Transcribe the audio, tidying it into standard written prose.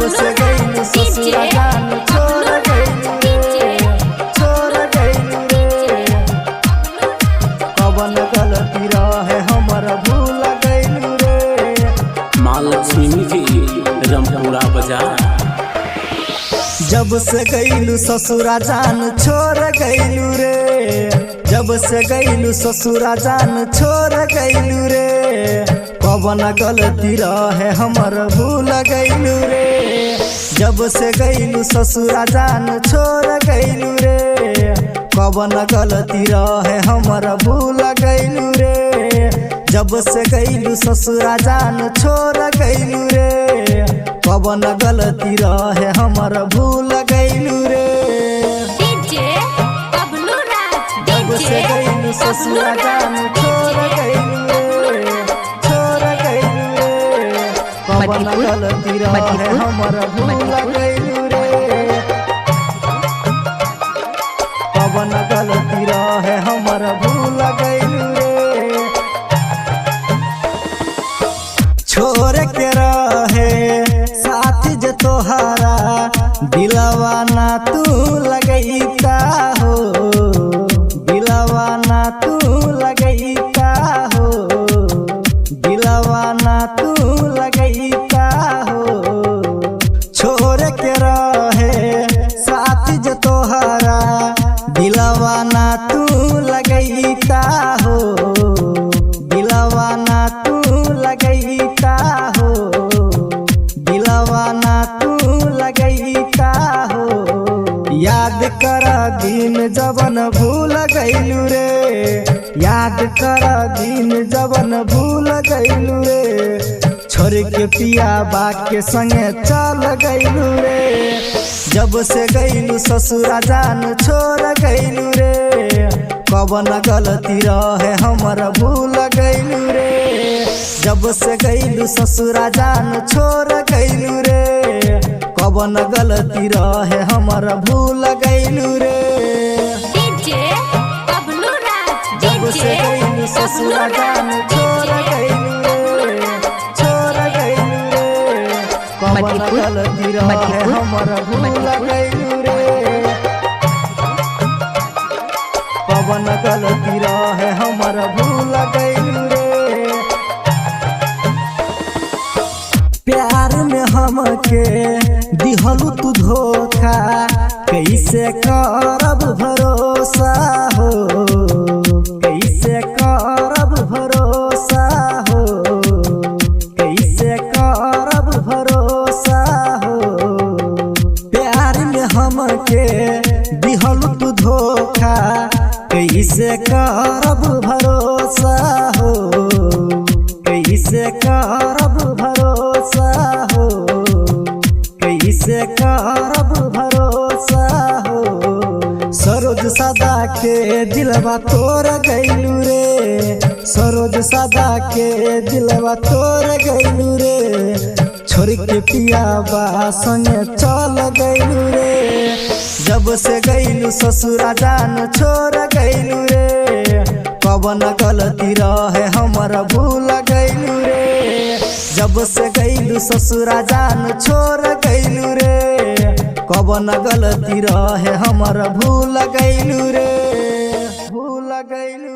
जब से गइलू ससुरा जान छोड़ गइलू रे, छोड़ गइलू रे। कवन गलती रहे हमर भूल गइलू रे। माँ लक्ष्मी जी, रमपुरा बाजार। जब से गइलू ससुरा जान छोड़ गइलू रे, जब से गइलू ससुरा जान छोड़ गइलू रे। कवन गलती रहे हमर भूल गइलू रे, जब से गइलू ससुरा जान छोड़ गइलू रे। कवन गलती रहे हमर भूल गइलू रे, जब से गइलू ससुरा जान छोड़ गइलू रे। कवन गलती रहे हमर भूल गइलू रे, डीजे बबलू राज, जब से डीजे गइलू ससुरा जान छोड़ गइलू रे, छोड़ गइलू रे। कवन मधेपुर, गलती रहे मधेपुर, हमर भूल मधेपुर। गइलू रे, कवन गलती रहे हमर भूल गइलू रे। छोड़ के रहे साथ जे तोहारा दिलवा ना तू लगैता हो, दिलवा ना तू लगैता हो, दिलवा ना तू लगैता हो। छोड़ के रहे साथ जे तोहारा दिलवा ना तू लगैता हो, दिलवा ना तू लगैता हो, दिलवा ना तू लगैता हो। याद कर दिन जवन भूल गइलू रे, याद कर दिन जवन भूल गइलू रे। छोड़ के पिया बा के संगे चल गइलू रे, जब से गइलू ससुरा जान छोड़ गइलू रे। कवन गलती रहे हमर भूल गइलू रे, जब से गइलू ससुरा जान छोड़ गइलू रे। कवन गलती रहे हमर भूल गइलू रे, डीजे बबलू राज, जब से डीजे गइलू ससुरा जान छोड़ गइलू रे, छोड़ गइलू रे। कवन मधेपुर, गलती रहे मधेपुर, हमर भूल मधेपुर। गइलू रे, कवन गलती रहे हमर भूल गइलू रे। प्यार में हमके दिहलू तू धोखा, कैसे करब भरोसा हो, कैसे करब भरोसा हो, कैसे करब भरोसा हो। प्यार में हमके दिहलू तू धोखा, कैसे करब भरोसा हो, कैसे करब भरोसा हो, कैसे करब भरोसा हो। सरोज सदा के दिलवा तोड़ गइलू रे, सरोज सदा के दिलवा तोड़ गइलू रे। छोड़ के पिया बा संगे चल गइलू रे, जब से गइलू ससुरा जान छोड़ गइलू रे। कवन गलती रहे हमर भूल गइलू रे, जब से गइलू ससुरा जान छोड़ गइलू रे। कवन गलती रहे हमर भूल गइलू रे, भूल गइलू।